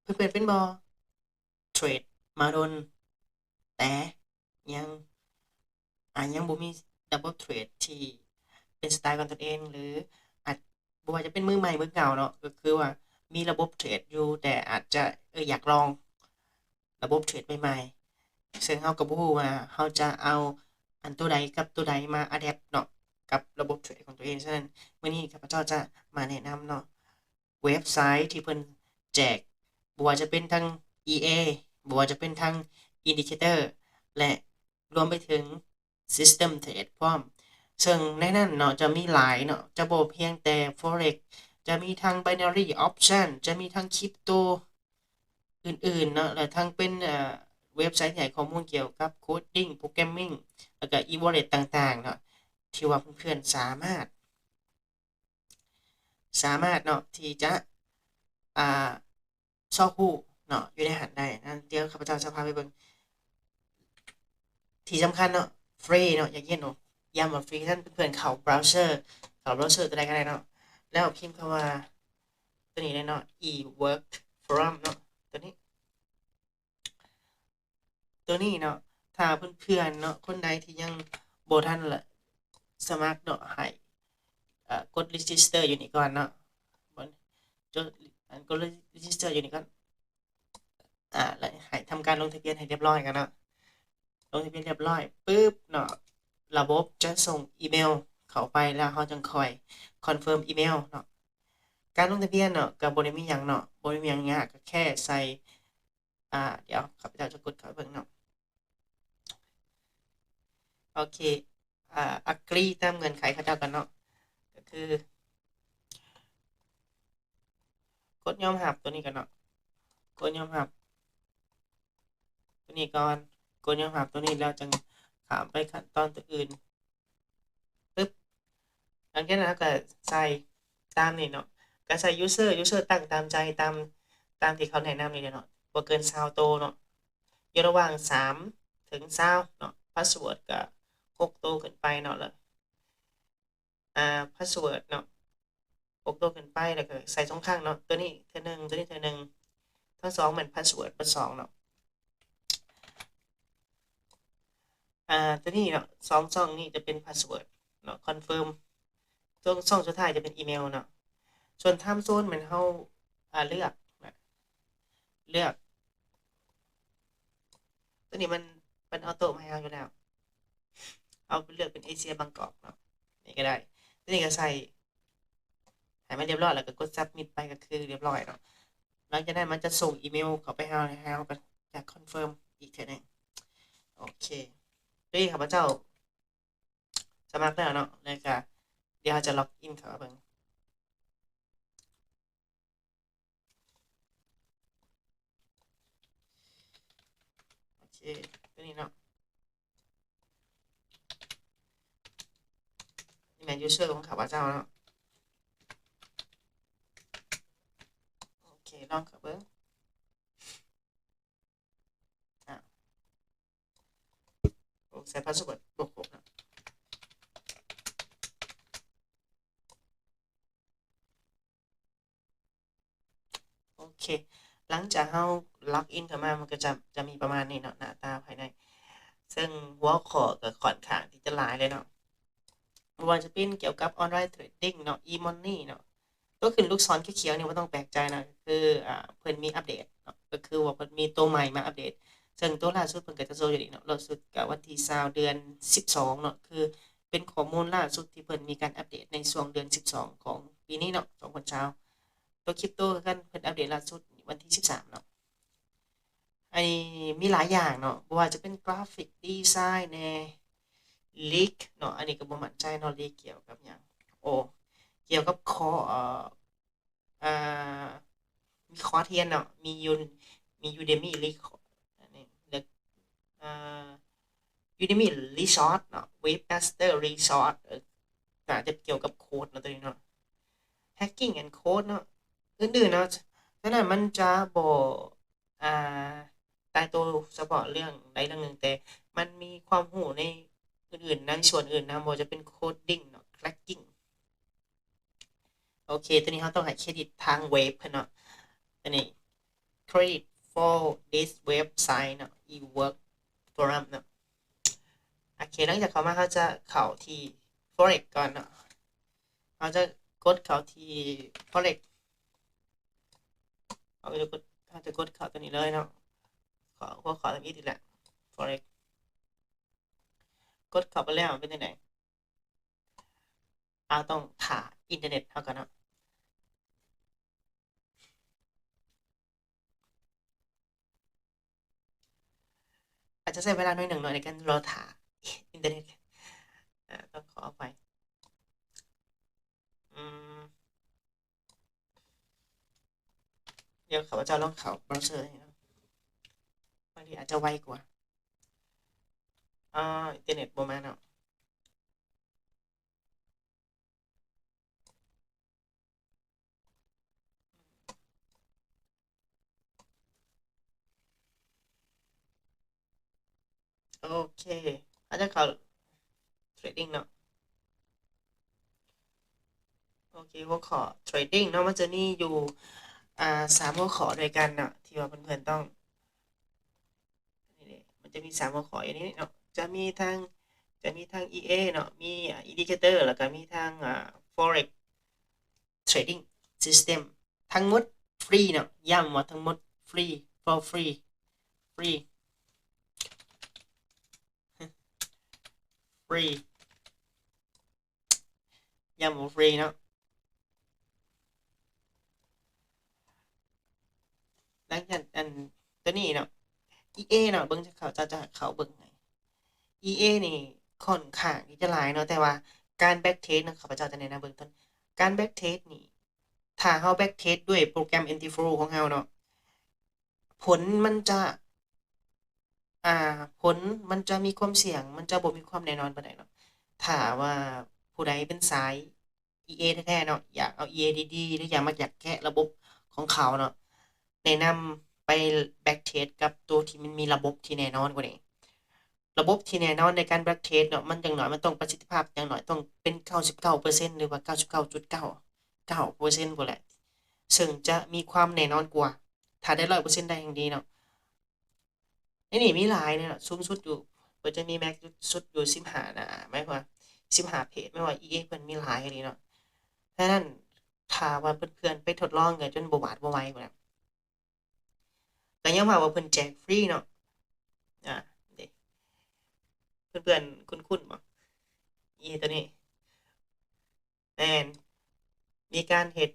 ເພື່ອນໆເປັນບໍ່? ເທຣດມາດົນ ແຕ່ຍັງ ອາ ຍັງບໍ່ມີລະບົບເທຣດທີ່ເປັນສະໄຕຂອງຕົນເອງ ຫຼື ອາດ ບໍ່ວ່າຈະເປັນມືໃໝ່ມືເກົ່າເນາະ ກໍຄືວ່າມີລະບົບເທຣດຢູ່ ແຕ່ອາດຈະ ເອີ ຢາກລອງລະບົບເທຣດໃໝ່ໆ ເຊິ່ງເຮົາກໍບໍ່ຮູ້ວ່າເຮົາຈະເອົາອັນໂຕໃດກັບໂຕໃດມາອາແດັບເນາະ ກັບລະບົບເທຣດຂອງຕົວເອງ. ສະນັ້ນ ມື້ນີ້ຂ້າພະເຈົ້າຈະມາແນະນຳເນາະ ເວັບໄຊທີ່ເພິ່ນແຈກ ບໍ່ວ່າຈະເປັນທັງ ອີ ເອ ບໍ່ວ່າຈະເປັນທັງ ອິນດິເຄເຕີ ແລະ ລວມໄປເຖິງ ຊິສເຕັມເທຣດພ້ອມ ເຊິ່ງໃນນັ້ນເນາະ ຈະມີຫຼາຍເນາະ ຈະບໍ່ພຽງແຕ່ Forex ຈະມີທັງ Binary Option ຈະມີທັງ Crypto ອື່ນໆເນາະ ແລະ ທັງເປັນ ເອີ ເວັບໄຊທີ່ໃຫ້ຂໍ້ມູນກ່ຽວກັບ Coding Programming ແລ້ວກໍ e-wallet ຕ່າງໆເນາະ ທີ່ວ່າເພື່ອນໆສາມາດ ສາມາດເນາະ ທີ່ຈະ ອ່າ ຊອກຮູ້ເນາະ ຢູ່ໃນຫັ້ນໄດ້. ນັ້ນ ດຽວຂ້າພະເຈົ້າຈະພາໄປເບິ່ງ ທີ່ສຳຄັນເນາະ ຟຣີເນາະ ຢ່າງເຫັນເນາະ ຢ້ຳວ່າຟຣີ. ຊັ້ນເພື່ອນໆເຂົ້າເບຣາເຊີ ເຂົ້າເບຣາເຊີຕົວໃດກໍໄດ້ເນາະ ແລ້ວພິມຄຳວ່າ ຕົວນີ້ເລີຍເນາະ e-work forum ເນາະ ຕົວນີ້ ຕົວນີ້ເນາະ ຖ້າເພື່ອນໆເນາະ ຄົນໃດທີ່ຍັງບໍ່ທັນລະ ສະໝັກເນາະ ໃຫ້ ເອີ ກົດ register ຢູ່ນີ້ກ່ອນເນາະ ກົດ register ຢູ່ນີ້ກ່ອນ ອາ ແລະ ໃຫ້ທຳການລົງທະບຽນໃຫ້ຮຽບຮ້ອຍກ່ອນເນາະ. ລົງທະບຽນຮຽບຮ້ອຍປຶບເນາະ ລະບົບຈະສົ່ງອີເມວເຂົ້າໄປ ແລ້ວເຮົາຈຶ່ງຄ່ອຍ confirm ອີເມວເນາະ. ການລົງທະບຽນເນາະ ກໍບໍ່ໄດ້ມີຫຍັງເນາະ ບໍ່ໄດ້ມີຫຍັງຍາກ ກໍແຄ່ໃສ່ ອາ ດຽວຂ້າພະເຈົ້າຈະກົດເຂົ້າເບິ່ງເນາະ. ໂອເຄ ອາ agree ຕາມເງື່ອນໄຂເຂົາເຈົ້າກ່ອນເນາະ ກໍຄື ກົດຍອມຮັບຕົວນີ້ກ່ອນເນາະ ກົດຍອມຮັບຕົວນີ້ກ່ອນ ກົດຍອມຮັບຕົວນີ້ແລ້ວຈຶ່ງຂ້າມໄປຂັ້ນຕອນຕົວອື່ນ. ປຶບ ຫຼັງຈາກນັ້ນເຮົາກໍໃສ່ຕາມນີ້ເນາະ ກໍໃສ່ user user ຕັ້ງຕາມໃຈ ຕາມ ຕາມທີ່ເຂົາແນະນຳນີ້ແຫຼະເນາະ ບໍ່ເກີນຊາວໂຕເນາະ ຢູ່ລະຫວ່າງສາມເຖິງຊາວເນາະ password ກໍຫົກໂຕຂຶ້ນໄປເນາະ ແລ້ວ ອ່າ password ເນາະ ຫົກໂຕຂຶ້ນໄປ ແລ້ວກໍໃສ່ສອງຄັ້ງເນາະ ຕົວນີ້ເທື່ອໜຶ່ງ ຕົວນີ້ເທື່ອໜຶ່ງ ທັງສອງແມ່ນ password ເບິດສອງເນາະ. ອ່າ ຕົວນີ້ເນາະ ສອງຊ່ອງນີ້ຈະເປັນ password ເນາະ confirm ສ່ວນຊ່ອງສຸດທ້າຍຈະເປັນອີເມວເນາະ. ສ່ວນ time zone ແມ່ນເຮົາ ອ່າ ເລືອກນະ ເລືອກ ຕົວນີ້ມັນ ມັນອອໂຕ້ມາໃຫ້ເຮົາຢູ່ແລ້ວ ເຮົາເລືອກເປັນເອເຊຍບາງກອກເນາະ ນີ້ກໍໄດ້ ຕົວນີ້ກໍໃສ່ໃຫ້ມັນຮຽບຮ້ອຍ ແລ້ວກໍກົດ submit ໄປ ກໍຄືຮຽບຮ້ອຍເນາະ. ຫຼັງຈາກນັ້ນມັນຈະສົ່ງອີເມວເຂົ້າໄປໃຫ້ເຮົາ ແລ້ວເຮົາກໍຈະ confirm ອີກເທື່ອໜຶ່ງ. ໂອເຄ ຕົວນີ້ຂ້າພະເຈົ້າສະໝັກແລ້ວເນາະ ແລ້ວກໍດຽວເຮົາຈະ log in ເຂົ້າມາເບິ່ງ. ໂອເຄ ຕົວນີ້ເນາະ ນີ້ແມ່ນ user ຂອງຂ້າພະເຈົ້າເນາະ. ໂອເຄ ລອງເຂົ້າເບິ່ງ. ອາ ໂອ້ ໃສ່ password ບໍ່ຄົບເນາະ. ໂອເຄ ຫຼັງຈາກເຮົາ log in ເຂົ້າມາ ມັນກໍຈະ ຈະມີປະມານນີ້ເນາະ ໜ້າຕາພາຍໃນ ເຊິ່ງຫົວຂໍ້ກໍຂ້ອນຂ້າງທີ່ຈະຫຼາຍເລີຍເນາະ ບໍ່ວ່າຈະເປັນກ່ຽວກັບ online trading ເນາະ e-money ເນາະ. ຕົວຂຶ້ນລູກສອນຂຽວໆນີ້ບໍ່ຕ້ອງແປກໃຈນະ ກໍຄື ອາ ເພິ່ນມີອັບເດດເນາະ ກໍຄືວ່າເພິ່ນມີຕົວໃໝ່ມາອັບເດດ ເຊິ່ງຕົວລ່າສຸດເພິ່ນກໍຈະໂຊຢູ່ນີ້ເນາະ ລ່າສຸດກໍວັນທີຊາວ ເດືອນສິບສອງເນາະ ຄືເປັນຂໍ້ມູນລ່າສຸດທີ່ເພິ່ນມີການອັບເດດໃນຊ່ວງເດືອນສິບສອງຂອງປີນີ້ເນາະ ສອງພັນຊາວ. ຕົວຄຣິບໂຕຄືກັນ ເພິ່ນອັບເດດລ່າສຸດວັນທີສິບສາມເນາະ. ອັນນີ້ມີຫຼາຍຢ່າງເນາະ ບໍ່ວ່າຈະເປັນກຣາຟິກດີໄຊແດ່ ລີກເນາະ ອັນນີ້ກໍບໍ່ໝັ້ນໃຈເນາະ ລີກກ່ຽວກັບຫຍັງ ໂອ້ ກ່ຽວກັບຂໍ້ ເອີ ອ່າ ມີຄອດຮຽນເນາະ ມີຢູ ມີ Udemy Resource ອັນນີ້ ແລ້ວ ອ່າ Udemy Resource ເນາະ Webmaster Resource ເອີ ໜ້າຈະກ່ຽວກັບໂຄດເນາະ ຕົວນີ້ເນາະ Hacking and Code ເນາະ ອື່ນໆເນາະ. ສະນັ້ນມັນຈະບໍ່ ອ່າ ຕາຍໂຕສະເພາະເລື່ອງໃດເລື່ອງໜຶ່ງ ແຕ່ມັນມີຄວາມຮູ້ໃນອື່ນໆ ໃນສ່ວນອື່ນນຳ ບໍ່ວ່າຈະເປັນ coding ເນາະ cracking. ໂອເຄ ຕົວນີ້ເຮົາຕ້ອງໃຫ້ເຄຣດິດທາງເວັບເພິ່ນເນາະ ອັນນີ້ credit for this website ເນາະ eWork Forum ເນາະ. ໂອເຄ ຫຼັງຈາກເຂົ້າມາ ເຮົາຈະເຂົ້າທີ່ Forex ກ່ອນເນາະ. ເຮົາຈະກົດເຂົ້າທີ່ Forex ເຮົາຈະກົດ ເຮົາຈະກົດເຂົ້າຕົວນີ້ເລີຍເນາະ. ຂໍ ຫົວຂໍ້ທຳອິດອີກແລ້ວ Forex ກົດເຂົ້າໄປແລ້ວເປັນຈັ່ງໃດ? ເຮົາຕ້ອງຖ້າອິນເຕີເນັດເຮົາກ່ອນເນາະ. ອາດຈະໃຊ້ເວລາໜ້ອຍໜຶ່ງເນາະ ໃນການລໍຖ້າອິນເຕີເນັດ ອາ ຕ້ອງຂໍອະໄພ. ອືມ ດຽວຂ້າພະເຈົ້າລອງເຂົ້າເບຣາເຊີໃຫ້ເນາະ ບາງທີອາດຈະໄວກວ່າ. ອາ ອິນເຕີເນັດບໍ່ມາເນາະ. ໂອເຄ ເຮົາຈະເຂົ້າເທຣດດິ້ງເນາະ. ໂອເຄ ຫົວຂໍ້ເທຣດດິ້ງເນາະ ມັນຈະມີຢູ່ ອາ ສາມຫົວຂໍ້ດ້ວຍກັນເນາະ ທີ່ວ່າເພື່ອນໆຕ້ອງ ນີ້ເດ້ ມັນຈະມີສາມຫົວຂໍ້ຢູ່ໃນນີ້ເນາະ ຈະມີທັງ ຈະມີທັງ ອີ ເອ ເນາະ ມີ ອາ ອິນດິເຄເຕີ ແລ້ວກໍມີທັງ ອາ Forex Trading System ທັງໝົດຟຣີເນາະ ຢ້ຳວ່າທັງໝົດຟຣີ for free ຟຣີ ຟຣີ ຢ້ຳວ່າຟຣີເນາະ. ຫຼັງຈາກອັນ ຕົວນີ້ເນາະ ອີ ເອ ເນາະ ເບິ່ງ ເຂົາເຈົ້າຈະເຂົ້າເບິ່ງໃຫ້ ອີ ເອ ນີ້ຂ້ອນຂ້າງທີ່ຈະຫຼາຍເນາະ ແຕ່ວ່າການ back test ເນາະ ຂ້າພະເຈົ້າຈະແນະນຳເບື້ອງຕົ້ນ ການ back test ນີ້ ຖ້າເຮົາ back test ດ້ວຍໂປຣແກຣມ Anti Fraud ຂອງເຮົາເນາະ ຜົນມັນຈະ ອ່າ ຜົນມັນຈະມີຄວາມສ່ຽງ ມັນຈະບໍ່ມີຄວາມແນ່ນອນປານໃດເນາະ. ຖ້າວ່າຜູ້ໃດເປັນສາຍ ອີ ເອ ແທ້ໆເນາະ ຢາກເອົາ ອີ ເອ ດີໆ ຫຼືຢາກ ມັກຢາກແກະລະບົບຂອງເຂົາເນາະ ແນະນຳໄປ back test ກັບໂຕທີ່ມັນມີລະບົບທີ່ແນ່ນອນກວ່ານີ້. ລະບົບທີ່ແນ່ນອນໃນການ back test ເນາະ ມັນຢ່າງໜ້ອຍມັນຕ້ອງປະສິດທິພາບ ຢ່າງໜ້ອຍຕ້ອງເປັນເກົ້າສິບເກົ້າເປີເຊັນ ຫຼືວ່າເກົ້າສິບເກົ້າຈຸດເກົ້າເກົ້າເປີເຊັນພຸ້ນແຫຼະ ເຊິ່ງຈະມີຄວາມແນ່ນອນກວ່າ. ຖ້າໄດ້ຮ້ອຍເປີເຊັນໄດ້ແຮ່ງດີເນາະ. ໃນນີ້ມີຫຼາຍເນາະ ສູງສຸດຢູ່ ເພິ່ນຈະມີ max ສຸດຢູ່ສິບຫ້ານະ ໝາຍຄວາມວ່າສິບຫ້າເພຈ ໝາຍວ່າ ອີ ເອ ເພິ່ນມີຫຼາຍອີ່ຫຼີເນາະ. ສະນັ້ນ ຖ້າວ່າເພື່ອນໆໄປທົດລອງກໍຈົນບໍ່ຫວາດບໍ່ໄຫວພຸ້ນນະ ກໍຍອມຮັບວ່າເພິ່ນແຈກຟຣີເນາະ. ອາ ເດ້ ເພື່ອນໆຄຸ້ນໆບໍ່ ອີ ໂຕນີ້? ແມ່ນ ມີການເຮັດ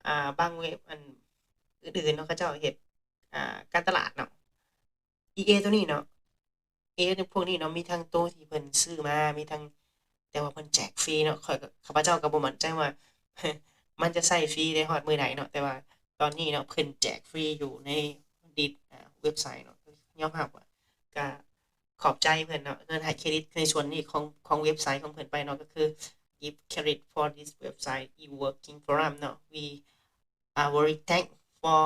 ອ່າ ບາງເວັບອັນອື່ນໆເນາະ ເຂົາເຈົ້າເຮັດ ອ່າ ການຕະຫຼາດເນາະ ອີ ເອ ໂຕນີ້ເນາະ ເອ ພວກນີ້ເນາະ ມີທັງໂຕທີ່ເພິ່ນຊື້ມາ ມີທັງ ແຕ່ວ່າເພິ່ນແຈກຟຣີເນາະ. ຂ້ອຍກໍ ຂ້າພະເຈົ້າກໍບໍ່ໝັ້ນໃຈວ່າ ມັນຈະໃຊ້ຟຣີໄດ້ຮອດມື້ໃດເນາະ ແຕ່ວ່າຕອນນີ້ເນາະ ເພິ່ນແຈກຟຣີຢູ່ໃນ Reddit ອ່າ ເວັບໄຊເນາະ ຍອມຮັບວ່າ ກະຂອບໃຈເພິ່ນເນາະ ເພິ່ນໃຫ້ເຄຣດິດໃນສ່ວນນີ້ຂອງ ຂອງເວັບໄຊຂອງເພິ່ນໄປເນາະ ກໍຄື give credit for this website eWorking Forum ເນາະ we are very thank for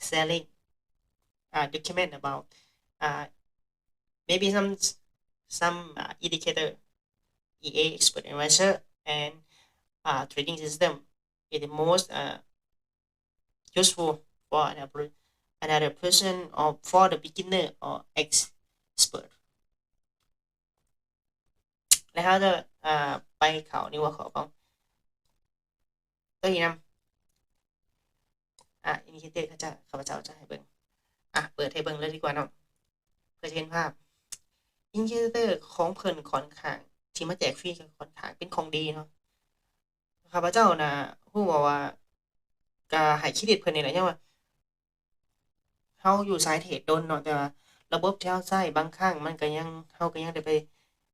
selling, uh, document about, uh, maybe some, some, uh, indicator, E A expert advisor and, uh, trading system is the most, uh, useful for another, another person or for the beginner or expert. ແລ້ວເຮົາຈະ ອ່າ ໄປເຂົ້າໃນຫົວຂໍ້ຂອງຕົວນີ້ນຳ. ອ່າ ອິນດິເຄເຕີ ເຂົາຈະ ຂ້າພະເຈົ້າຈະໃຫ້ເບິ່ງ ອ່າ ເປີດໃຫ້ເບິ່ງເລີຍດີກວ່າເນາະ ເພື່ອຈະເຫັນພາບ. ອິນດິເຄເຕີຂອງເພິ່ນຂ້ອນຂ້າງ ທີ່ມາແຈກຟຣີ ກໍຂ້ອນຂ້າງເປັນຂອງດີເນາະ. ຂ້າພະເຈົ້ານະ ຮູ້ບໍ່ວ່າ ກະໃຫ້ເຄຣດິດເພິ່ນນີ້ແຫຼະ ຍ້ອນວ່າເຮົາຢູ່ສາຍເທຣດດົນເນາະ ແຕ່ວ່າລະບົບທີ່ເຮົາໃຊ້ບາງຄັ້ງມັນກະຍັງ ເຮົາກະຍັງໄດ້ໄປ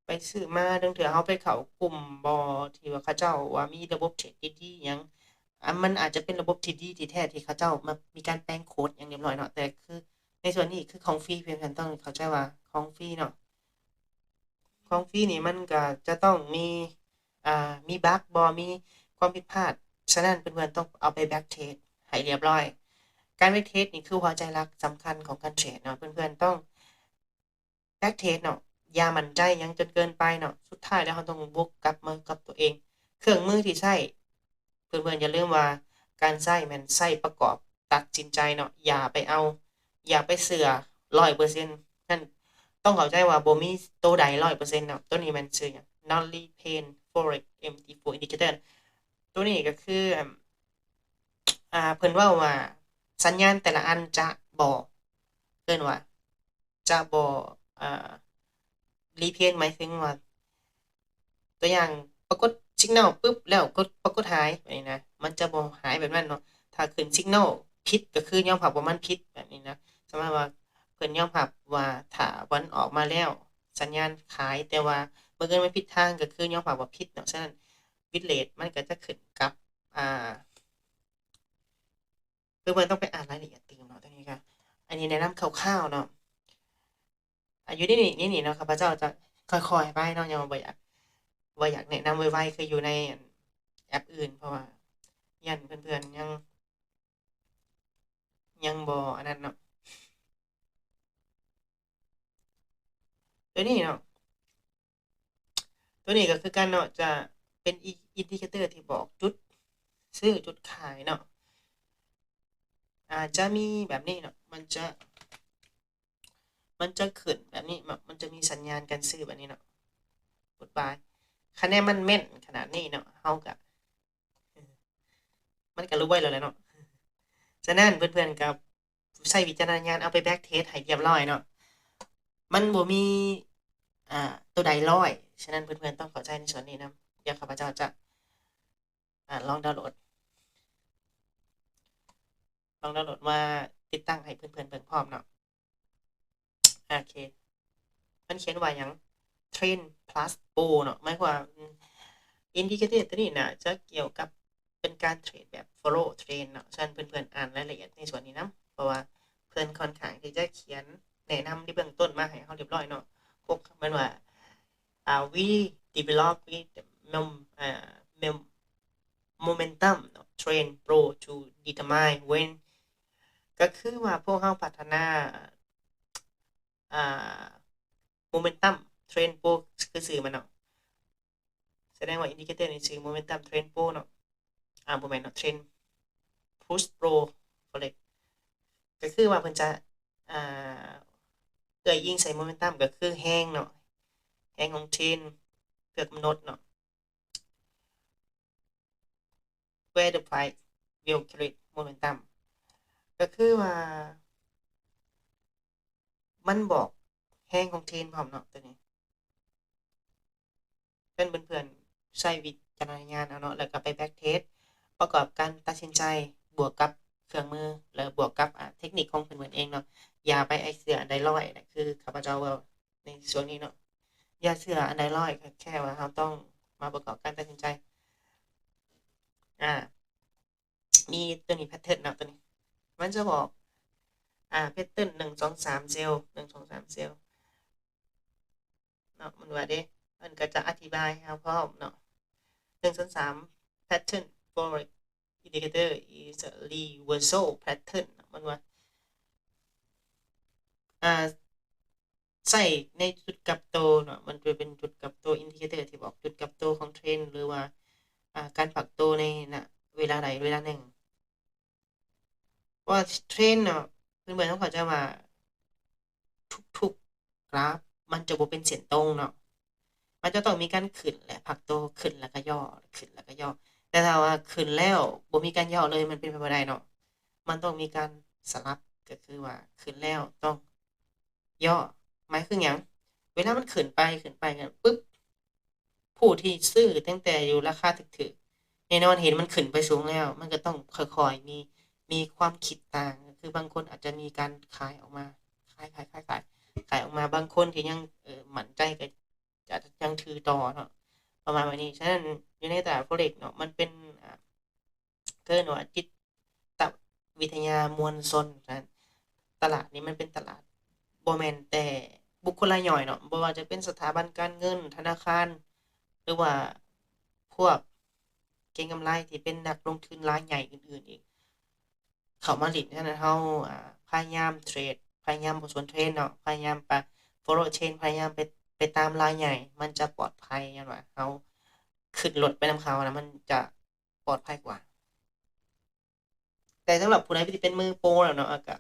ໄປຊື້ມາ ລາງເທື່ອເຮົາໄປເຂົ້າກຸ່ມບໍ່ ທີ່ວ່າເຂົາເຈົ້າວ່າມີລະບົບເທຣດດີໆຫຍັງ ອັນ ມັນອາດຈະເປັນລະບົບທີ່ດີທີ່ແທ້ ທີ່ເຂົາເຈົ້າມາມີການແປງໂຄດຫຍັງຮຽບຮ້ອຍເນາະ ແຕ່ຄືໃນສ່ວນນີ້ຄືຂອງຟຣີ ເພື່ອນໆຕ້ອງເຂົ້າໃຈວ່າຂອງຟຣີເນາະ. ຂອງຟຣີນີ້ມັນກະຈະຕ້ອງມີ ອ່າ ມີບັກບໍ່ ມີຄວາມຜິດພາດ ສະນັ້ນເພື່ອນໆຕ້ອງເອົາໄປແບັກເທສໃຫ້ຮຽບຮ້ອຍ. ການແບັກເທສນີ້ຄືຫົວໃຈຫຼັກສຳຄັນຂອງການເທຣດເນາະ ເພື່ອນໆຕ້ອງແບັກເທສເນາະ ຢ່າໝັ້ນໃຈຫຍັງຈົນເກີນໄປເນາະ ສຸດທ້າຍແລ້ວເຮົາຕ້ອງວົກກັບມາກັບຕົວເອງ. ເຄື່ອງມືທີ່ໃຊ້ ເພື່ອນໆຢ່າລືມວ່າການໃຊ້ແມ່ນໃຊ້ປະກອບ ຕັດສິນໃຈເນາະ ຢ່າໄປເອົາ ຢ່າໄປເຊື່ອຮ້ອຍເປີເຊັນ ນັ້ນ ຕ້ອງເຂົ້າໃຈວ່າບໍ່ມີໂຕໃດຮ້ອຍເປີເຊັນເນາະ. ໂຕນີ້ແມ່ນຊື່ຫຍັງ? Nalipay Forex MT four Indicator ໂຕນີ້ກໍຄື ອ່າ ເພິ່ນເວົ້າວ່າສັນຍານແຕ່ລະອັນຈະບໍ່ ເອີ້ນວ່າຈະບໍ່ ອ່າ repeat ໝາຍເຖິງວ່າ ຕົວຢ່າງປາກົດ signal ປຶບ ແລ້ວກົດ ປາກົດຫາຍແບບນີ້ນະ ມັນຈະບໍ່ຫາຍແບບນັ້ນເນາະ. ຖ້າຂຶ້ນ signal ຜິດ ກໍຄືຍອມຮັບວ່າມັນຜິດແບບນີ້ນະ. ສະມາດວ່າເພິ່ນຍອມຮັບວ່າຖ້າມັນອອກມາແລ້ວສັນຍານຂາຍ ແຕ່ວ່າບັງເອີນມັນຜິດທາງ ກໍຄືຍອມຮັບວ່າຜິດເນາະ. ສະນັ້ນ win rate ມັນກໍຈະຂຶ້ນກັບ ອ່າ ຄືເພິ່ນຕ້ອງໄປອ່ານລາຍລະອຽດຕື່ມເນາະ. ຕົວນີ້ກໍ ອັນນີ້ແນະນຳຄ່າວໆເນາະ. ອາ ຢູ່ໃນນີ້ ໃນນີ້ເນາະ ຂ້າພະເຈົ້າຈະຄ່ອຍໆໄປເນາະ ຍັງບໍ່ຢາກ ບໍ່ຢາກແນະນຳໄວໆ ຄືຢູ່ໃນອັນ ແອັບອື່ນ ເພາະວ່າຢ້ານເພື່ອນໆຍັງ ຍັງບໍ່ອັນນັ້ນເນາະ. ຕົວນີ້ເນາະ ຕົວນີ້ກໍຄືກັນເນາະ ຈະເປັນ indicator ທີ່ບອກຈຸດຊື້ຈຸດຂາຍເນາະ. ອາ ຈະມີແບບນີ້ເນາະ ມັນຈະ ມັນຈະຂຶ້ນແບບນີ້ເນາະ ມັນຈະມີສັນຍານການຊື້ແບບນີ້ເນາະ ກົດບາຍ. ຄະແນນມັນແມ່ນຂະໜາດນີ້ເນາະ ເຮົາກະ ມັນກະລວຍແລ້ວແຫຼະເນາະ. ສະນັ້ນເພື່ອນໆກໍໃຊ້ວິຈາລະນະຍານ ເອົາໄປ back test ໃຫ້ລຽບຮ້ອຍເນາະ. ມັນບໍ່ມີ ອ່າ ໂຕໃດຮ້ອຍ ສະນັ້ນເພື່ອນໆຕ້ອງເຂົ້າໃຈໃນສ່ວນນີ້ນຳ. ດຽວຂ້າພະເຈົ້າຈະ ອາ ລອງດາວໂຫຼດ ລອງດາວໂຫຼດມາຕິດຕັ້ງໃຫ້ເພື່ອນໆເບິ່ງພ້ອມເນາະ. ໂອເຄ ມັນຂຽນວ່າຫຍັງ? Trend Plus Pro ເນາະ ໝາຍຄວາມວ່າ indicator ຕົວນີ້ນະ ຈະກ່ຽວກັບເປັນການເທຣດແບບ follow trend ເນາະ. ສະນັ້ນເພື່ອນໆອ່ານລາຍລະອຽດໃນສ່ວນນີ້ນຳ ເພາະວ່າເພິ່ນຄ່ອນຂ້າງທີ່ຈະຂຽນແນະນຳໃນເບື້ອງຕົ້ນມາໃຫ້ເຮົາລຽບຮ້ອຍເນາະ. ພວກມັນວ່າ ອ່າ we develop with mem ອ່າ mem momentum ເນາະ trend pro to determine when ກໍຄືວ່າພວກເຮົາພັດທະນາ ອ່າ momentum trend pro ຄືຊື່ມັນເນາະ. ສະແດງວ່າ indicator ນີ້ຊື່ momentum trend pro ເນາະ. ອ່າ ບໍ່ແມ່ນເນາະ trend push pro forex ກໍຄືວ່າເພິ່ນຈະ ອ່າ ເອື້ອຍອີງໃສ່ momentum ກໍຄືແຮງເນາະ ແຮງຂອງ trend ເພື່ອກຳນົດເນາະ where the price will create momentum ກໍຄືວ່າມັນບອກແຮງຂອງ trend ພ້ອມເນາະ ຕົວນີ້. ເພິ່ນ ເພື່ອນໆໃຊ້ວິຈາລະນະຍານເອົາເນາະ ແລ້ວກໍໄປ back test ປະກອບການຕັດສິນໃຈ ບວກກັບເຄື່ອງມື ແລະ ບວກກັບ ອ່າ ເທັກນິກຂອງເພິ່ນເອງເນາະ. ຢ່າໄປເຊື່ອອັນໃດຮ້ອຍນະ ຄືຂ້າພະເຈົ້າເວົ້າໃນຊ່ວງນີ້ເນາະ ຢ່າເຊື່ອອັນໃດຮ້ອຍ ແຄ່ວ່າເຮົາຕ້ອງມາປະກອບການຕັດສິນໃຈ. ອ່າ ມີຕົວນີ້ pattern ເນາະ ຕົວນີ້ມັນຈະບອກ ອ່າ pattern ໜຶ່ງ ສອງ ສາມ ເຊວ ໜຶ່ງ ສອງ ສາມ ເຊວເນາະ ມັນວ່າເດ້ ມັນກໍຈະອະທິບາຍໃຫ້ເຮົາພ້ອມເນາະ. ໜຶ່ງ ສອງ ສາມ pattern forex indicator is a reversal pattern ເນາະ ມັນວ່າ ອ່າ ໃຊ້ໃນຈຸດກັບໂຕເນາະ ມັນຈະເປັນຈຸດກັບໂຕ indicator ທີ່ບອກຈຸດກັບໂຕຂອງ trend ຫຼືວ່າ ອ່າ ການພັກໂຕໃນນະເວລາໃດເວລາໜຶ່ງ. ເພາະວ່າ trend ເນາະ ເພື່ອນໆຕ້ອງເຂົ້າໃຈວ່າທຸກໆກຣາຟມັນຈະບໍ່ເປັນເສັ້ນຕົງເນາະ ມັນຈະຕ້ອງມີການຂຶ້ນ ແລະ ພັກໂຕ ຂຶ້ນແລ້ວກໍຫຍໍ້ ຂຶ້ນແລ້ວກໍຫຍໍ້. ແຕ່ຖ້າວ່າຂຶ້ນແລ້ວບໍ່ມີການຫຍໍ້ເລີຍ ມັນເປັນໄປບໍ່ໄດ້ເນາະ ມັນຕ້ອງມີການສະຫຼັບ ກໍຄືວ່າຂຶ້ນແລ້ວຕ້ອງຫຍໍ້. ໝາຍຄືຫຍັງ? ເວລາມັນຂຶ້ນໄປ ຂຶ້ນໄປ ປຶບ ຜູ້ທີ່ຊື້ຕັ້ງແຕ່ຢູ່ລາຄາຖືກໆ ແນ່ນອນເຫັນມັນຂຶ້ນໄປສູງແລ້ວ ມັນກໍຕ້ອງຄ່ອຍໆ ມີ ມີຄວາມຄິດຕ່າງ ຄືບາງຄົນອາດຈະມີການຂາຍອອກມາ ຂາຍ ຂາຍ ຂາຍ ຂາຍ ຂາຍອອກມາ. ບາງຄົນທີ່ຍັງ ເອີ ໝັ້ນໃຈກໍອາດຈະຍັງຖືຕໍ່ເນາະ ປະມານແບບນີ້. ສະນັ້ນຢູ່ໃນຕະຫຼາດ Forex ເນາະ ມັນເປັນ ອ່າ ເອີ້ນວ່າຈິດຕະວິທະຍາມວນຊົນ. ສະນັ້ນຕະຫຼາດນີ້ມັນເປັນຕະຫຼາດ ບໍ່ແມ່ນແຕ່ບຸກຄົນລາຍຍ່ອຍເນາະ ບໍ່ວ່າຈະເປັນສະຖາບັນການເງິນ, ທະນາຄານ ຫຼືວ່າພວກເກັງກຳໄລທີ່ເປັນນັກລົງທຶນລາຍໃຫຍ່ອື່ນໆອີກ ເຂົ້າມາຫຼິ້ນ. ສະນັ້ນເຮົາ ອ່າ ພະຍາຍາມເທຣດ ພະຍາຍາມບໍ່ສວນເທຣນເນາະ ພະຍາຍາມປະ follow trend ພະຍາຍາມໄປ ໄປຕາມລາຍໃຫຍ່ ມັນຈະປອດໄພ. ຍ້ອນວ່າເຮົາຂຶ້ນລົດໄປນຳເຂົານະ ມັນຈະປອດໄພກວ່າ. ແຕ່ສຳລັບຜູ້ໃດທີ່ເປັນມືໂປແລ້ວເນາະ ກໍ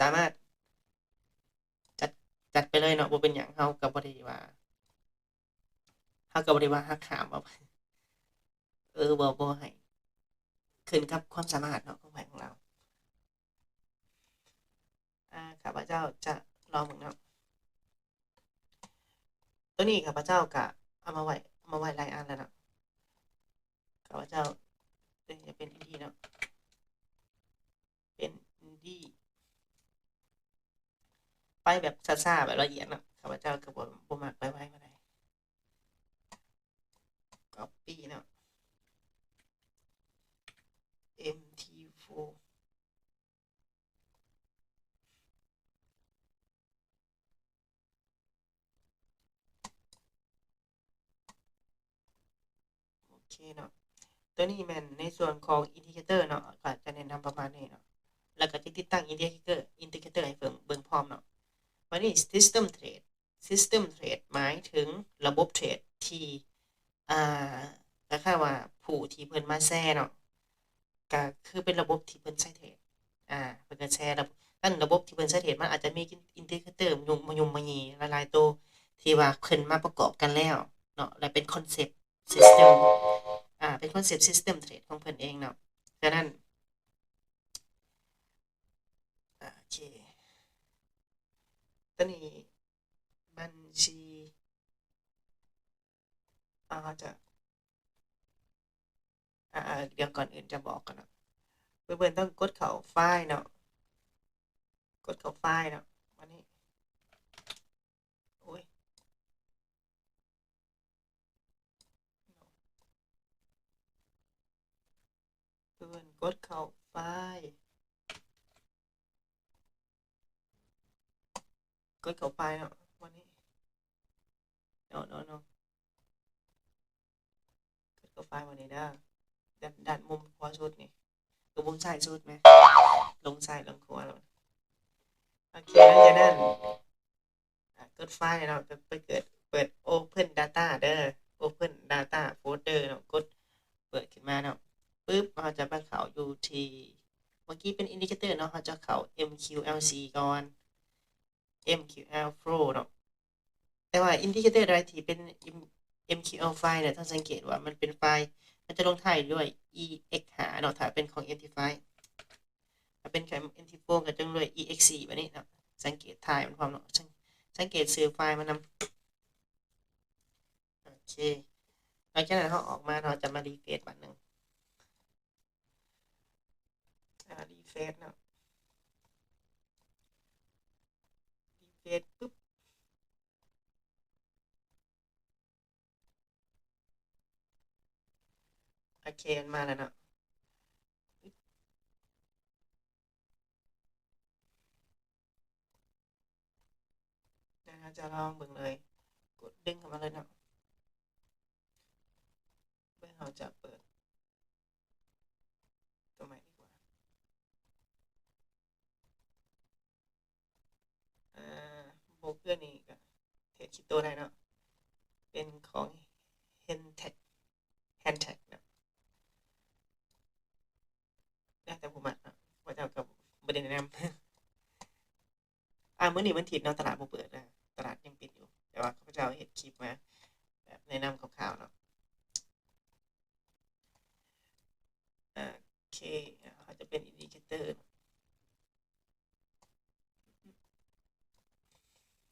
ສາມາດຈັດ ຈັດໄປເລີຍເນາະ ບໍ່ເປັນຫຍັງ. ເຮົາກໍບໍ່ໄດ້ວ່າ ເຮົາກໍບໍ່ໄດ້ວ່າຫັກຫ້າມວ່າ ເອີ ບໍ່ ບໍ່ໃຫ້ ຂຶ້ນກັບຄວາມສາມາດເນາະ ຂອງໃຜຂອງລາວ. ອາ ຂ້າພະເຈົ້າຈະລອງເບິ່ງເນາະ. ໂຕນີ້ຂ້າພະເຈົ້າກະເອົາມາໄວ້ ເອົາມາໄວ້ຫຼາຍອັນແລ້ວເນາະ. ຂ້າພະເຈົ້າ ໂຕນີ້ຈະເປັນອິນດີເນາະ ເປັນອິນດີ ໄປແບບຊ້າໆ ແບບລະອຽດເນາະ. ຂ້າພະເຈົ້າກໍບໍ່ ບໍ່ມັກໄປໄວປານໃດ. ກັອບປີ້ເນາະ ເອັມທີໂຟ. ໂອເຄເນາະ ໂຕນີ້ແມ່ນໃນສ່ວນຂອງອິນດິເຄເຕີເນາະ ກໍຈະແນະນຳປະມານນີ້ເນາະ ແລ້ວກໍຈະຕິດຕັ້ງອິນດິເຄເຕີ ອິນດິເຄເຕີໃຫ້ເບິ່ງ ເບິ່ງພ້ອມເນາະ. ບາດນີ້ System Trade System Trade ໝາຍເຖິງລະບົບເທຣດທີ່ ອ່າ ຄ້າຍໆວ່າຜູ້ທີ່ເພິ່ນມາແຊເນາະ ກໍຄືເປັນລະບົບທີ່ເພິ່ນໃຊ້ເທຣດ ອ່າ ເພິ່ນກໍແຊລະບົບ ນັ້ນລະບົບທີ່ເພິ່ນໃຊ້ເທຣດ ມັນອາດຈະມີອິນດິເຄເຕີມາຫຍຸ້ມມາຫຍິ່ງຫຼາຍໆໂຕ ທີ່ວ່າເພິ່ນມາປະກອບກັນແລ້ວເນາະ ແລະເປັນຄອນເຊັບ System ອ່າ ເປັນຄອນເຊັບ System Trade ຂອງເພິ່ນເອງເນາະ. ສະນັ້ນ ໂອເຄ ຕອນນີ້ບັນຊີ ອາ ເຮົາຈະ ອາ ດຽວກ່ອນອື່ນຈະບອກກ່ອນເນາະ ເພື່ອນໆຕ້ອງກົດເຂົ້າໄຟລ໌ເນາະ ກົດເຂົ້າໄຟລ໌ເນາະ ບາດນີ້ ໂອ້ຍ ເພື່ອນກົດເຂົ້າໄຟລ໌ ກົດເຂົ້າໄຟລ໌ເນາະ ບາດນີ້ ເນາະ ເນາະ ເນາະ ກົດເຂົ້າໄຟລ໌ ບາດນີ້ເດີ ດ້ານ ດ້ານມຸມຂວາສຸດນີ້ ຄືມຸມຊ້າຍສຸດແມ ລົງຊ້າຍລົງຂວາ ໂອເຄ ຫຼັງຈາກນັ້ນ ອາ ກົດໄຟລ໌ເນາະ ກໍໄປເກີດ ເປີດ Open Data ເດີ Open Data Folder ເນາະ ກົດເປີດຂຶ້ນມາເນາະ ປຶບ ເຮົາຈະໄປເຂົ້າຢູ່ທີ່ ເມື່ອກີ້ເປັນ Indicator ເນາະ ເຮົາຈະເຂົ້າ MQLC ກ່ອນ MQL Flow ເນາະ ແຕ່ວ່າ Indicator ໃດທີ່ເປັນ MQL ໄຟລ໌ເນຍ ທ່ານສັງເກດວ່າມັນເປັນໄຟລ໌ ມັນຈະລົງທ້າຍດ້ວຍ EX ຫ້າເນາະ ຖ້າເປັນຂອງ MT ໄຟລ໌ ຖ້າເປັນຂອງ MT ໂຟ ກໍຈະລົງດ້ວຍ EX ສີ່ ແບບນີ້ເນາະ ສັງເກດທ້າຍມັນພ້ອມເນາະ ສັງ ສັງເກດຊື່ໄຟລ໌ມັນນຳ. ໂອເຄ ຫຼັງຈາກນັ້ນເຮົາອອກມາ ເຮົາຈະມາ refresh ບາດໜຶ່ງ ອ່າ refresh ເນາະ refresh ປຶບ ໂອເຄ ມັນມາແລ້ວເນາະ ດຽວເຮົາຈະລອງເບິ່ງເລີຍ ກົດດຶງເຂົ້າມາເລີຍເນາະ ເບິ່ງ ເຮົາຈະເປີດຕົວໃໝ່ດີກວ່າ ອ່າ ໂບຣກເກີນີ້ກໍເທຣດຄຣິບໂຕໄດ້ເນາະ ເປັນຂອງ Hantek Hantek ເນາະ ແລ້ວແຕ່ຜູ້ມັກເນາະ ຂ້າພະເຈົ້າກໍບໍ່ໄດ້ແນະນຳ ອ່າ ມື້ນີ້ວັນທິດເນາະ ຕະຫຼາດບໍ່ເປີດນະ ຕະຫຼາດຍັງປິດຢູ່ ແຕ່ວ່າຂ້າພະເຈົ້າເຮັດຄລິບມາແບບແນະນຳຄ່າວໆເນາະ ໂອເຄ ເຮົາຈະເປັນ Indicator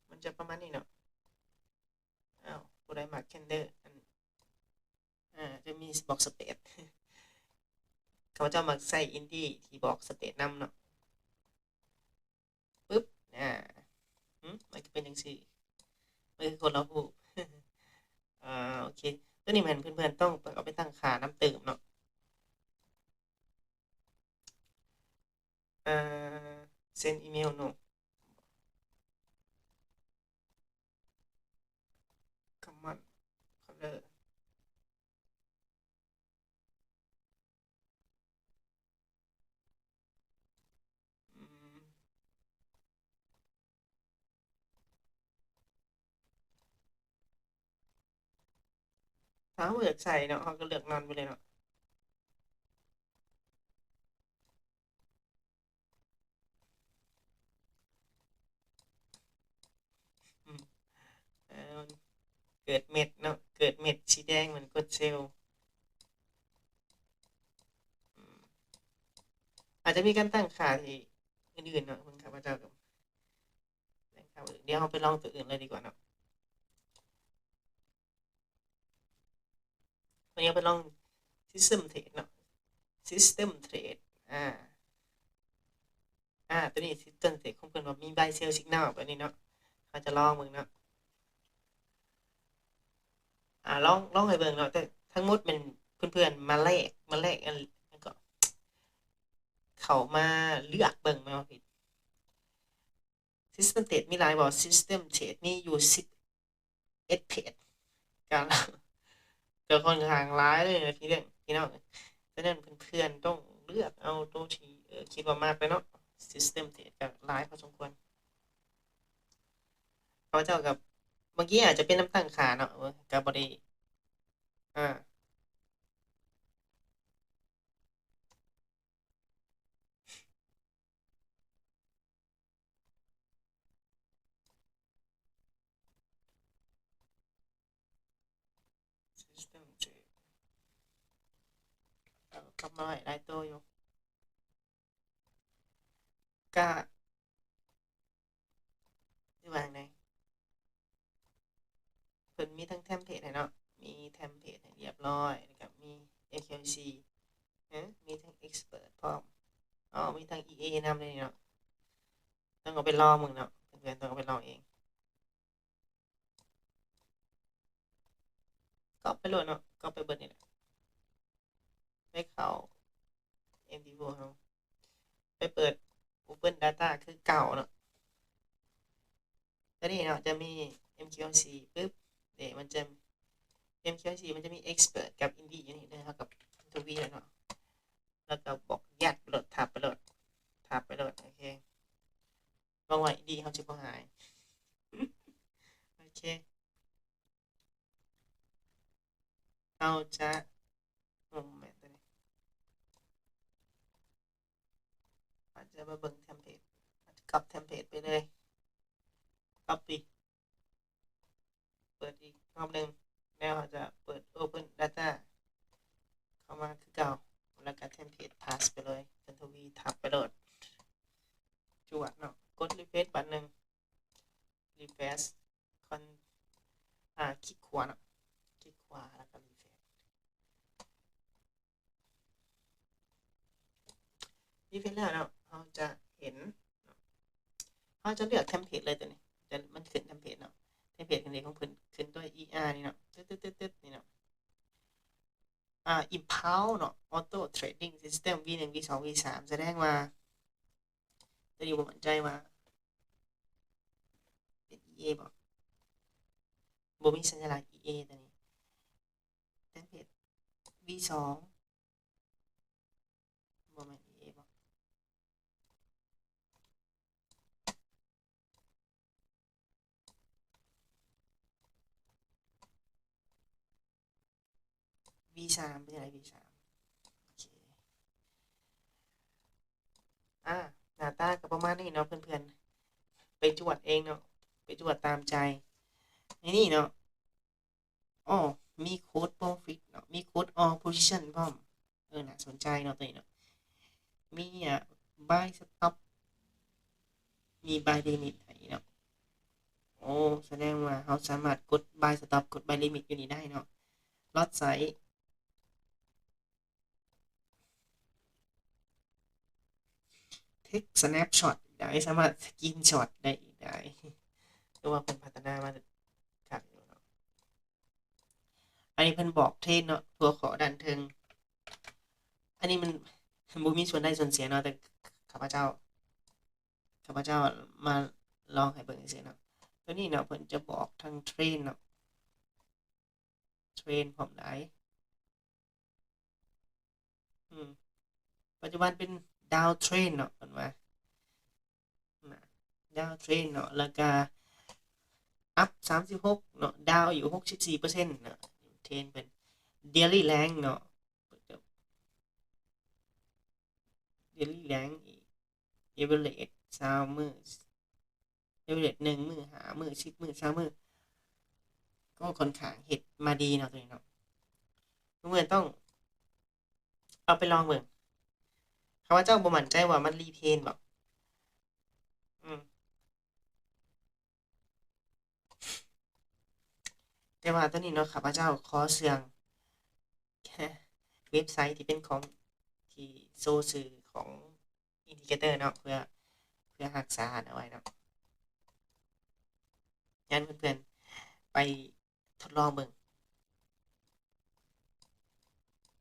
ມັນຈະປະມານນີ້ເນາະ ອ້າວ ຜູ້ໃດມັກ Candle ອັນ ອ່າ ຈະມີບອກ Space ຂ້າພະເຈົ້າມັກໃຊ້ Indi ທີ່ບອກ Space ນຳເນາະ ປຶບ ອາ ຫຶ ມັນກໍເປັນຈັ່ງຊີ້ ມັນຄືຄົນລະຮູບ ອາ ໂອເຄ ໂຕນີ້ແມ່ນເພື່ອນໆຕ້ອງໄປ ເອົາໄປຕັ້ງຄ່ານຳຕື່ມເນາະ ອາ send email ເນາະ command color ອືມ ຖ້າເຮົາບໍ່ຢາກໃສ່ເນາະ ເຮົາກໍເລືອກ none ໄປເລີຍເນາະ ເ ກີດເມັດເນາະ ເກີດເມັດສີແດງ ມັນກົດເຊວ. ອາດຈະມີການຕັ້ງຄ່າທີ່ອື່ນໆເນາະ ເບິ່ງຂ້າພະເຈົ້າກໍ ດຽວເຮົາໄປລອງຕົວອື່ນເລີຍດີກວ່າເນາະ. ວັນນີ້ເຮົາໄປລອງ System Trade ເນາະ System Trade ອາ ອາ ຕົວນີ້ System Trade ຂອງເພິ່ນວ່າມີ Buy Sell Signal ແບບນີ້ເນາະ ເຮົາຈະລອງເບິ່ງເນາະ. ອາ ລອງ ລອງໃຫ້ເບິ່ງເນາະ ແຕ່ທັງໝົດແມ່ນເພື່ອນໆມາແລກ ມາແລກອັນ ແລ້ວກໍເຂົ້າມາເລືອກເບິ່ງແມ່ນບໍ່? System Trade ມີຫຼາຍບໍ່? System Trade ມີຢູ່ສິບເອັດເພຈ ກໍ ກໍຂ້ອນຂ້າງຫຼາຍເລີຍພີ່ນ້ອງ ພີ່ນ້ອງ. ສະນັ້ນເພື່ອນໆຕ້ອງເລືອກເອົາໂຕທີ່ ເອີ ຄິດວ່າມັກແຫຼະເນາະ. System Trade ກໍຫຼາຍພໍສົມຄວນ. ຂ້າພະເຈົ້າກໍ ເມື່ອກີ້ອາດຈະເປັນນຳຕັ້ງຄ່າເນາະ ກໍບໍ່ໄດ້ ອາ System Trade ເອົາກັບມາໄວ້ຫຼາຍໂຕຢູ່ ກະ ຫຼືວ່າຈັ່ງໃດ? ເພິ່ນມີທັງເທັມເພດໃຫ້ເນາະ ມີເທັມເພດໃຫ້ລຽບຮ້ອຍ ແລ້ວກໍມີ MQIC ເອີ ມີທັງ Expert ພ້ອມ ອໍ ມີທັງ EA ນຳເລີຍເນາະ. ຕ້ອງເອົາໄປລອງເບິ່ງເນາະ ເພື່ອນໆຕ້ອງເອົາໄປລອງເອງ. ກັອບໄປໂລດເນາະ ກັອບໄປເບິດນີ້ແຫຼະ ໄປເຂົ້າ MT four ເຮົາ ໄປເປີດ Open Data ຄືເກົ່າເນາະ. ຕົວນີ້ເນາະ ຈະມີ MQIC ປຶບ ເດ້ ມັນຈະ MQIC ມັນຈະມີ Expert ກັບ Indy ຢູ່ນີ້ເດີ ເຮົາກໍທະວີແລ້ວເນາະ ແລ້ວກໍບອກ Yes ໄປໂລດ ທັບໄປໂລດ ທັບໄປໂລດ ໂອເຄ. ຫວັງວ່າ Indy ເຮົາຈະບໍ່ຫາຍ ໂອເຄ. ເຮົາຈະ ບໍ່ແມ່ນຕົວນີ້ ເຮົາຈະມາເບິ່ງເທັມເພດ ກັອບເທັມເພດໄປເລີຍ ກັອບປີ້ ເປີດອີກຮອບໜຶ່ງ ແລ້ວເຮົາຈະເປີດ Open Data ເຂົ້າມາຄືເກົ່າ ແລ້ວກໍເທັມເພດ Paste ໄປເລີຍ Ctrl V ທັບໄປໂລດ ຈວດເນາະ ກົດ Refresh ບາດໜຶ່ງ Refresh ຄອນ ອາ ຄລິກຂວາເນາະ ຄລິກຂວາ ແລ້ວກໍ Refresh Refresh ແລ້ວເນາະ ເຮົາຈະເຫັນ ເຮົາຈະເລືອກເທັມເພດເລີຍຕົວນີ້ ຈະ ມັນຂຶ້ນເທັມເພດເນາະ ເທັມເພດຂອງເດັກຂອງເພິ່ນ ຂຶ້ນຕົວ ER ນີ້ເນາະ ຕຶດໆໆນີ້ເນາະ ອາ Impulse ເນາະ Auto Trading System ວີໜຶ່ງ ວີສອງ ວີສາມ ສະແດງວ່າ ຕົວນີ້ບໍ່ໝັ້ນໃຈວ່າເປັນ EA ບໍ່ ບໍ່ມີສັນຍະລັກ EA ຕົວນີ້ ເທັມເພດ ວີສອງ ບໍ່ແມ່ນ EA ບໍ່ ວີສາມ ເປັນຈັ່ງໃດ ວີສາມ ໂອເຄ ອາ ໜ້າຕາກໍປະມານນີ້ເນາະ ເພື່ອນໆ ໄປຈວດເອງເນາະ ໄປຈວດຕາມໃຈ ໃນນີ້ເນາະ ອໍ ມີ Close Profit ເນາະ ມີ Close All Position ພ້ອມ ເອີ ໜ້າສົນໃຈເນາະ ຕົວນີ້ເນາະ ມີ ອາ Buy Stop ມີ Buy Limit ໃຫ້ເນາະ ໂອ້ ສະແດງວ່າເຮົາສາມາດກົດ Buy Stop ກົດ Buy Limit ຢູ່ນີ້ໄດ້ເນາະ Lot Size Take Snapshot ໄດ້ ສາມາດ Screenshot ໄດ້ອີກໄດ້ ຖືວ່າເພິ່ນພັດທະນາມາຄັກຢູ່ເນາະ. ອັນນີ້ເພິ່ນບອກເທຣນເນາະ ຫົວຂໍ້ດ້ານເທິງ ອັນນີ້ມັນ ມັນບໍ່ມີສ່ວນໄດ້ສ່ວນເສຍເນາະ ແຕ່ຂ້າພະເຈົ້າ ຂ້າພະເຈົ້າມາລອງໃຫ້ເບິ່ງຊື່ໆເນາະ. ຕົວນີ້ເນາະ ເພິ່ນຈະບອກທັງເທຣນເນາະ ເທຣນພ້ອມໄດ້ ອືມ ປັດຈຸບັນເປັນ Down Trend ເນາະ ເພິ່ນວ່າ ນະ Down Trend ເນາະ ແລ້ວກະ Up ສາມສິບຫົກເນາະ Down ຢູ່ ຫົກສິບສີ່ເປີເຊັນ ເນາະ ເທຣນເປັນ Daily Range ເນາະ Daily Range Average ຊາວມື້ Average ໜຶ່ງມື້ ຫ້າມື້ ສິບມື້ ຊາວມື້ ກໍຂ້ອນຂ້າງເຮັດມາດີເນາະ ໂຕນີ້ເນາະ. ເພື່ອນໆຕ້ອງເອົາໄປລອງເບິ່ງ. ຂ້າພະເຈົ້າບໍ່ໝັ້ນໃຈວ່າມັນຣີເພນບໍ່. ອືມ ແຕ່ວ່າຕອນນີ້ເນາະ ຂ້າພະເຈົ້າຂໍເຊື່ອງເວັບໄຊທີ່ເປັນຂອງ ທີ່ໂຊຊື່ຂອງອິນດິເຄເຕີເນາະ ເພື່ອ ເພື່ອຮັກສາອັນເອົາໄວ້ເນາະ. ຢ້ານເພື່ອນໆໄປທົດລອງເບິ່ງ.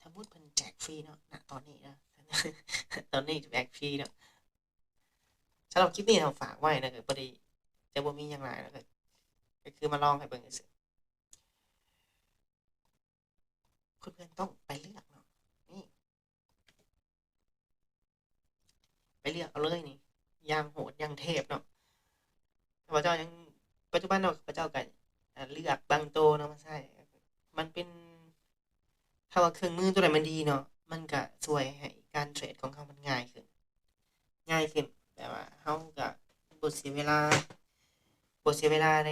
ສະໝຸດເພິ່ນແຈກຟຣີເນາະ ນະຕອນນີ້ເນາະ ຕອນນີ້ແຈກຟຣີເນາະ. ສຳລັບຄລິບນີ້ເຮົາຝາກໄວ້ນະ ກໍບໍ່ໄດ້ ຈະບໍ່ມີຫຍັງຫຼາຍນະ ກໍ ກໍຄືມາລອງໃຫ້ເບິ່ງຊື່ໆ. ເພື່ອນໆຕ້ອງໄປເລືອກເນາະ ນີ້ ໄປເລືອກເອົາເລີຍນີ້ ຢ່າງໂຫດຢ່າງເທບເນາະ. ຂ້າພະເຈົ້າຍັງ ປັດຈຸບັນເນາະ ຂ້າພະເຈົ້າກໍ ເອີ ເລືອກບາງໂຕເນາະມາໃຊ້. ມັນເປັນ ຖ້າວ່າເຄື່ອງມືໂຕໃດມັນດີເນາະ ມັນກະຊ່ວຍໃຫ້ການເທຣດຂອງເຮົາມັນງ່າຍຂຶ້ນ ງ່າຍຂຶ້ນ. ແບບວ່າເຮົາກະບໍ່ເສຍເວລາ ບໍ່ເສຍເວລາໃນ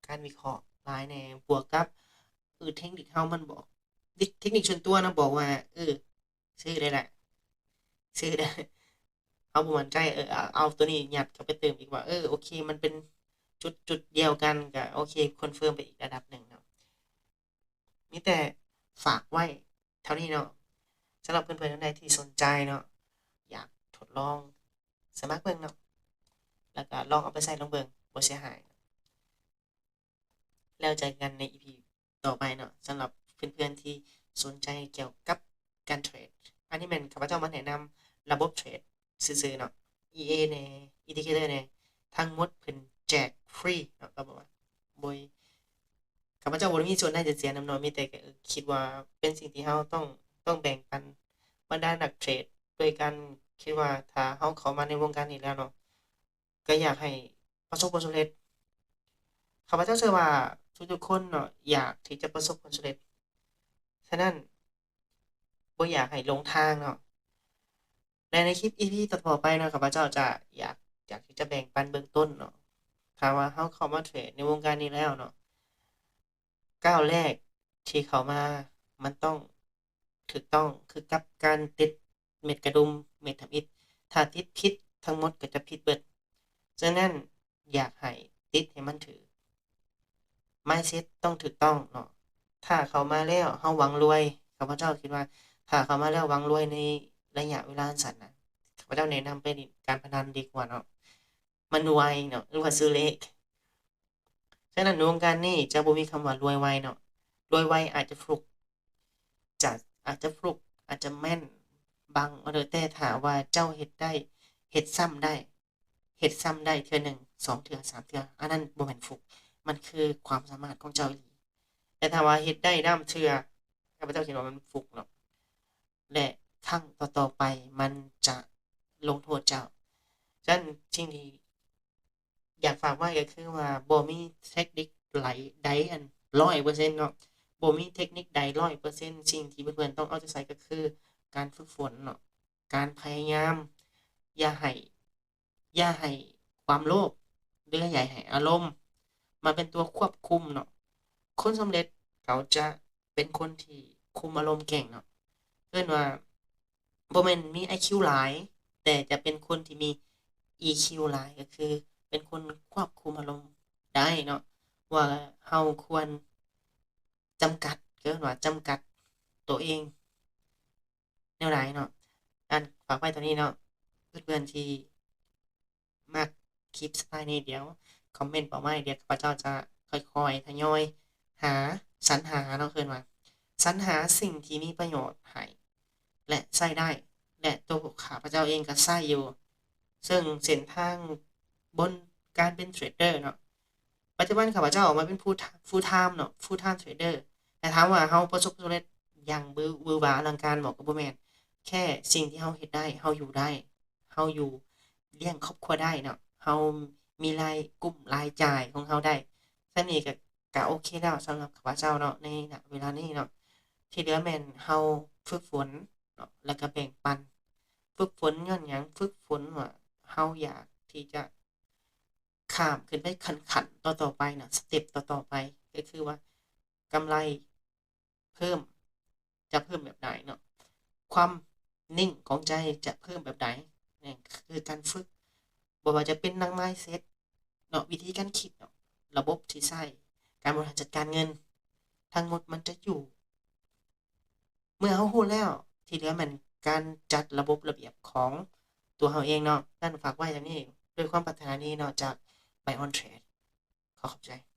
ການວິເຄາະຫຼາຍແດ່ ບວກກັບ ເອີ ເທັກນິກເຮົາມັນບອກ ເທັກນິກສ່ວນຕົວນະ ບອກວ່າ ເອີ ຊື້ໄດ້ລະ ຊື້ໄດ້. ເຮົາບໍ່ໝັ້ນໃຈ ເອີ ເອົາ ເອົາໂຕນີ້ຍັດເຂົ້າໄປເຕີມອີກວ່າ ເອີ ໂອເຄ ມັນເປັນຈຸດ ຈຸດດຽວກັນ ກະໂອເຄ ຄອນເຟີມໄປອີກລະດັບໜຶ່ງເນາະ. ມີແຕ່ຝາກໄວ້ເທົ່ານີ້ເນາະ. ສຳລັບເພື່ອນໆທ່ານໃດທີ່ສົນໃຈເນາະ ຢາກທົດລອງສະໝັກເບິ່ງເນາະ ແລ້ວກະລອງເອົາໄປໃຊ້ລອງເບິ່ງ ບໍ່ເສຍຫາຍ. ແລ້ວເຈີກັນໃນອີພີຕໍ່ໄປເນາະ. ສຳລັບເພື່ອນໆທີ່ສົນໃຈກ່ຽວກັບການເທຣດ ອັນນີ້ແມ່ນຂ້າພະເຈົ້າມາແນະນຳລະບົບເທຣດຊື່ໆເນາະ ອີເອແດ່ ອິນດິເຄເຕີແດ່ ທັງໝົດເພິ່ນແຈກຟຣີເນາະ. ກໍບອກວ່າ ໂດຍ ຂ້າພະເຈົ້າບໍ່ໄດ້ມີສ່ວນໄດ້ສ່ວນເສຍນຳເນາະ ມີແຕ່ ເອີ ຄິດວ່າເປັນສິ່ງທີ່ເຮົາຕ້ອງ ຕ້ອງແບ່ງປັນບັນດານັກເທຣດ ໂດຍການຄິດວ່າຖ້າເຮົາເຂົ້າມາໃນວົງການນີ້ແລ້ວເນາະ ກໍຢາກໃຫ້ປະສົບຜົນສຳເລັດ. ຂ້າພະເຈົ້າເຊື່ອວ່າທຸກໆຄົນເນາະ ຢາກທີ່ຈະປະສົບຜົນສຳເລັດ, ສະນັ້ນບໍ່ຢາກໃຫ້ຫຼົງທາງເນາະ. ແລະ ໃນຄລິບອີພີຕໍ່ໆໄປເນາະ ຂ້າພະເຈົ້າຈະຢາກ ຢາກທີ່ຈະແບ່ງປັນເບື້ອງຕົ້ນເນາະ, ຖ້າວ່າເຮົາເຂົ້າມາເທຣດໃນວົງການນີ້ແລ້ວເນາະ ກ້າວແລກທີ່ເຂົ້າມາ ມັນຕ້ອງຖືກຕ້ອງ ຄືກັບການຕິດເມັດກະດຸມ ເມັດທຳອິດ, ຖ້າຕິດຜິດ ທັງໝົດກໍຈະຜິດເບິດ. ສະນັ້ນ ຢາກໃຫ້ຕິດໃຫ້ມັນຖືກ ມາຍເຊັດຕ້ອງຖືກຕ້ອງເນາະ. ຖ້າເຂົ້າມາແລ້ວເຮົາຫວັງລວຍ, ຂ້າພະເຈົ້າຄິດວ່າ ຖ້າເຂົ້າມາແລ້ວຫວັງລວຍໃນໄລຍະເວລາອັນສັ້ນນະ, ຂ້າພະເຈົ້າແນະນຳໄປຫຼິ້ນການພະນັນດີກວ່າເນາະ, ມັນໄວເນາະ ຫຼືວ່າຊື້ເລກ. ສະນັ້ນ ໃນວົງການນີ້ຈະບໍ່ມີຄຳວ່າລວຍໄວເນາະ, ລວຍໄວອາດຈະຟລຸກ ຈະ ອາດຈະຟລຸກ ອາດຈະແມ່ນບາງອໍເດີ, ແຕ່ຖ້າວ່າເຈົ້າເຮັດໄດ້ ເຮັດຊ້ຳໄດ້ ເຮັດຊ້ຳໄດ້ເທື່ອໜຶ່ງ ສອງເທື່ອ ສາມເທື່ອ ອັນນັ້ນບໍ່ແມ່ນຟລຸກ, ມັນຄືຄວາມສາມາດຂອງເຈົ້າອີ່ຫຼີ. ແຕ່ຖ້າວ່າເຮັດໄດ້ນຳເທື່ອ ຂ້າພະເຈົ້າຄິດວ່າມັນຟລຸກເນາະ ແລະ ຄັ້ງຕໍ່ໆໄປມັນຈະລົງໂທດເຈົ້າ. ສະນັ້ນ ສິ່ງທີ່ ຢາກຝາກໄວ້ກໍຄືວ່າ ບໍ່ມີເທັກນິກໃດ ໃດອັນຮ້ອຍເປີເຊັນເນາະ, ບໍ່ມີເທັກນິກໃດຮ້ອຍເປີເຊັນ. ສິ່ງທີ່ເພື່ອນໆຕ້ອງເອົາໃຈໃສ່ກໍຄືການຝຶກຝົນເນາະ, ການພະຍາຍາມ. ຢ່າໃຫ້ ຢ່າໃຫ້ຄວາມໂລບ ຫຼື ຢ່າໃຫ້ອາລົມມາເປັນຕົວຄວບຄຸມເນາະ. ຄົນສຳເລັດເຂົາຈະເປັນຄົນທີ່ຄຸມອາລົມເກັ່ງເນາະ. ເອີ້ນວ່າ ບໍ່ແມ່ນມີໄອຄິວຫຼາຍ ແຕ່ຈະເປັນຄົນທີ່ມີອີຄິວຫຼາຍ ກໍຄືເປັນຄົນຄວບຄຸມອາລົມໄດ້ເນາະ ວ່າເຮົາຄວນຈຳກັດ ເອີ້ນວ່າຈຳກັດໂຕເອງແນວໃດເນາະ. ອັນ ຝາກໄວ້ເທົ່ານີ້ເນາະ, ເພື່ອນໆທີ່ ມັກຄລິບສະໄຕນີ້ ດຽວຄອມເມັນບອກມາໃຫ້ ດຽວຂ້າພະເຈົ້າຈະຄ່ອຍໆທະຍອຍຫາ ສັນຫາເນາະ, ເອີ້ນວ່າສັນຫາສິ່ງທີ່ມີປະໂຫຍດໃຫ້ ແລະ ໃຊ້ໄດ້ ແລະ ໂຕຂ້າພະເຈົ້າເອງກໍໃຊ້ຢູ່. ເຊິ່ງເສັ້ນທາງບົນການເປັນເທຣດເດີເນາະ, ປັດຈຸບັນຂ້າພະເຈົ້າອອກມາເປັນ full ti- full time ເນາະ, full time trader. ແຕ່ຖາມວ່າເຮົາປະສົບຜົນສຳເລັດຢ່າງບື ຫວືຫວາອະລັງການບໍ່? ກໍບໍ່ແມ່ນ. ແຄ່ສິ່ງທີ່ເຮົາເຮັດໄດ້ ເຮົາຢູ່ໄດ້ ເຮົາຢູ່ ລ້ຽງຄອບຄົວໄດ້ເນາະ, ເຮົາມີລາຍ ກຸ້ມລາຍຈ່າຍຂອງເຮົາໄດ້. ສ່ຳນີ້ກໍ ກໍໂອເຄແລ້ວສຳລັບຂ້າພະເຈົ້າເນາະ ໃນ ນະ ເວລານີ້ເນາະ. ທີ່ເຫຼືອແມ່ນເຮົາຝຶກຝົນເນາະ ແລ້ວກໍແບ່ງປັນ. ຝຶກຝົນຍ້ອນຫຍັງ? ຝຶກຝົນວ່າເຮົາຢາກທີ່ຈະ ຂ້າມຂຶ້ນໄປຂັ້ນໆຕໍ່ໆໄປນະ, ສະເຕັບຕໍ່ໆໄປ. ເ ກໍຄືວ່າກຳໄລເພີ່ມ ຈະເພີ່ມແບບໃດເນາະ ຄວາມເໜັງຂອງໃຈຈະເພີ່ມແບບໃດ ນັ້ນຄືການຝຶກ ບໍ່ວ່າຈະເປັນທັງ mindset ເນາະ ວິທີການຄິດເນາະ ລະບົບທີ່ໃຊ້ ການບໍລິຫານຈັດການເງິນ ທັງໝົດມັນຈະຢູ່ ເມື່ອເຮົາຮູ້ແລ້ວ ທີ່ເຫຼືອແມ່ນການຈັດລະບົບລະບຽບຂອງຕົວເຮົາເອງເນາະ ນັ້ນຝາກໄວ້ຢ່າງນີ້ ດ້ວຍຄວາມປາດຖະໜາດີເນາະ ຈາກ Buy on Trade ຂໍຂອບໃຈ.